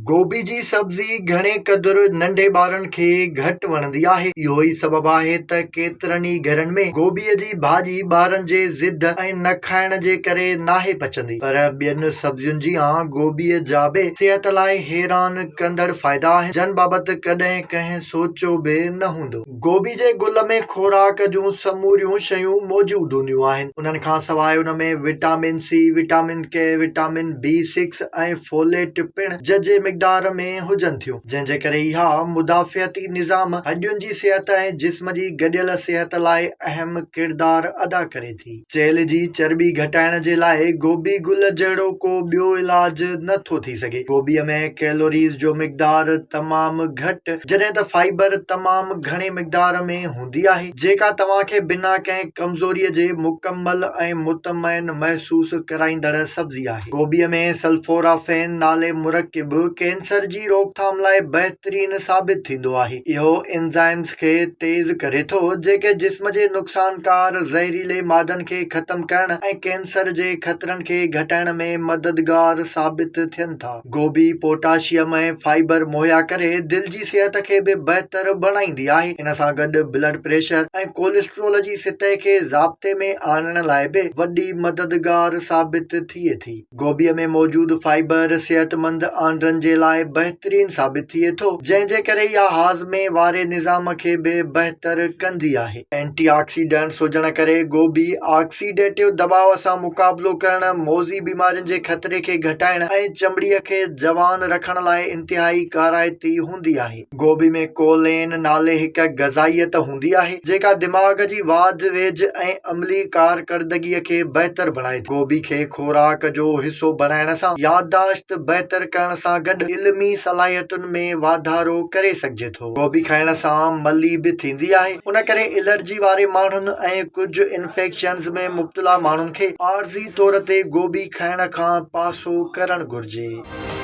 گوبي جي سبزي گهڻي قدر ننڍي ٻارن کي گهٽ وڻندي آهي. اهو ئي سبب آهي ته ڪيترن ئي گهرن ۾ گوبي جي ڀاڄي ٻارن جي ضد ۽ نه کائڻ جي ڪري ناهي پچندي. پر ٻين سبزين جيان گوبي جا به صحت لاء حيران ڪندڙ فائدا آهن، جن بابت ڪڏهن ڪنهن سوچيو به نه هوندو. گوبي جي گل ۾ خوراڪ جون سموريون شيون موجود هونديون آهن. انهن کان سواء ان ۾ vitamin C, vitamin K, vitamin B six ۽ folate پڻ ججهي مقدار ۾ هجن ٿيون، جنهن جي ڪري اها مدافعتي نظام، هڏين جي صحت ۽ جسم جي گڏيل صحت لاء اهم ڪردار ادا ڪري ٿي. چيلهه جي چرٻي گهٽائڻ جي لاء گوبي گل جهڙو ڪو ٻيو علاج نه ٿو ٿي سگهي. گوبيء ۾ ڪيلوريز جو مقدار تمام گهٽ جڏهن ته فائبر تمام گهڻي مقدار ۾ هوندي آهي، جيڪا توهان کي بنا ڪنهن ڪمزوريء جي مڪمل ۽ مطمئن محسوس ڪرائيندڙ سبزي آهي. گوبيء ۾ سلفورافين نالي مرڪب ڪينسر جي روڪٿام لاء بهترين ثابت ٿيندو آهي. اهو انزائمز کي تيز ڪري ٿو، جيڪي جسم جي نقصانڪار زهريلي مادن کي ختم ڪرڻ ۽ ڪينسر جي خطرن کي گهٽائڻ ۾ مددگار ثابت ٿين ٿا. گوبي پوٽاشيم ۽ فائبر مهيا ڪري دل جي صحت کي به بهتر بڻائيندي آهي. ان سان گڏ بلڊ پريشر ۽ ڪوليسٽرول جي سطح کي ضابطي ۾ آڻڻ لاء به وڏي مددگار ثابت ٿئي ٿي. گوبيء ۾ موجود فائبر صحتمند آنڊرن جي لاء بهترين ثابت ٿئي ٿو، جنهن جي ڪري اها هاضمي واري نظام کي به بهتر ڪندي آهي. اينٽي آڪسيڊنٽس هجڻ ڪري گوبي آڪسيڊيٽو دٻاء سان مقابلو ڪرڻ، موذي بيمارين جي خطري کي گهٽائڻ ۽ چمڙيء کي جوان رکڻ لاء انتهائي ڪارائتي هوندي آهي. گوبي ۾ ڪولين نالي هڪ غذائيت هوندي آهي، جيڪا دماغ جي واڌ ويجهه ۽ عملي ڪارڪردگيء کي بهتر بڻائي ٿي. گوبي کي خوراڪ جو حصو بڻائڻ سان يادداشت بهتر ڪرڻ سان گڏ علمي صلاحيتن ۾ واڌارو ڪري سگهجي ٿو. گوبي کائڻ سان ملي به ٿيندي آهي، ان ڪري الرجي واري ماڻهن ۽ ڪجهه انفيڪشنز ۾ مبتلا ماڻهن کي عارضي طور تي گوبي کائڻ کان پاسو ڪرڻ گهرجي.